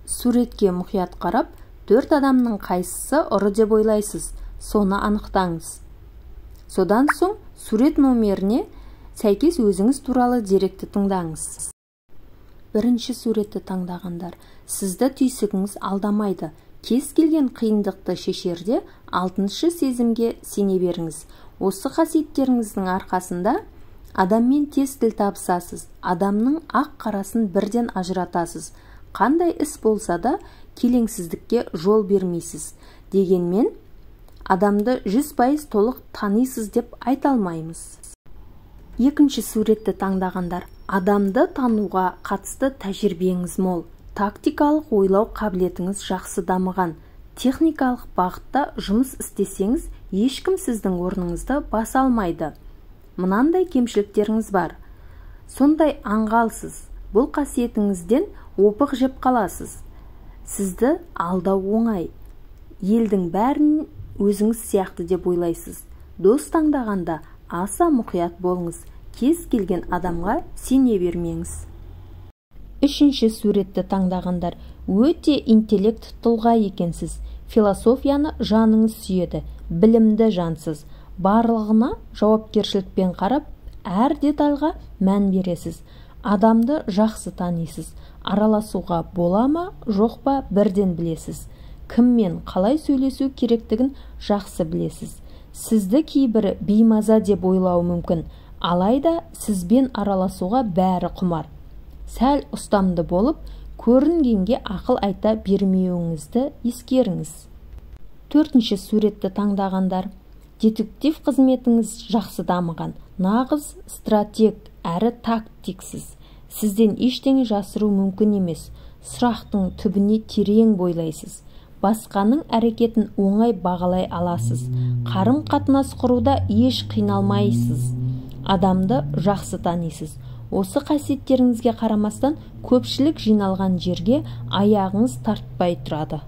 Суретке мұқият қарап, 4 адамның қайсысы ұры деп ойлайсыз, соны анықтаңыз. Содан соң сурет номеріне сәйкес өзіңіз туралы деректі тыңдаңыз. Бірінші суретті таңдағандар, сізді түйсігіңіз алдамайды. Кез келген қиындықты шешерде алтыншы сезімге сене беріңіз. Осы қасиеттеріңіздің арқасында адаммен тез тіл табысасыз, адамның ақ-қарасын бірден ажыратасыз. Қандай іс болса да келеңсіздікке жол бермейсіз. Дегенмен, адамды 100% толық танисыз деп айта алмаймыз. Екінші суретті таңдағандар, адамды тануға қатысты тәжірибеңіз мол, тактикалық ойлау қабілетіңіз жақсы дамыған. Техникалық бағытта жұмыс істесеңіз, ешкім сіздің орныңызды баса алмайды. Мынандай кемшіліктеріңіз бар. Сондай аңғалсыз, бұл қасиетіңізден опық жеп қаласыз. Сізді алдау оңай. Елдің бәрін өзіңіз сияқты деп ойлайсыз. Дос таңдағанда аса мұқият болыңыз. Кез келген адамға сене бермеңіз. Үшінші суретті таңдағандар, өте интеллект тұлға екенсіз. Философияны жаныңыз сүйеді, білімді жансыз. Барлығына жауапкершілікпен қарап, әр детальға мән бересіз. Адамды жақсы танисыз. Араласуға бола ма, жоқ па бірден білесіз. Кіммен қалай сөйлесу керектігін жақсы білесіз. Сізді кейбірі беймаза деп ойлауы мүмкін. Алайда сізбен араласуға бәрі құмар. Сәл ұстамды болып, көрінгенге ақыл айта бермеуіңізді ескеріңіз. Төртінші суретті таңдағандар, детектив қызметіңіз жақсы дамыған, нағыз стратег әрі тактиксіз. Сізден ештеңе жасыру мүмкін емес. Сұрақтың түбіне терең бойлайсыз. Басқаның әрекетін оңай бағалай аласыз. Қарым-қатынас құруда еш қиналмайсыз. Адамды жақсы танисыз. Осы қасиеттеріңізге қарамастан көпшілік жиналған жерге аяғыңыз тартпай тұрады.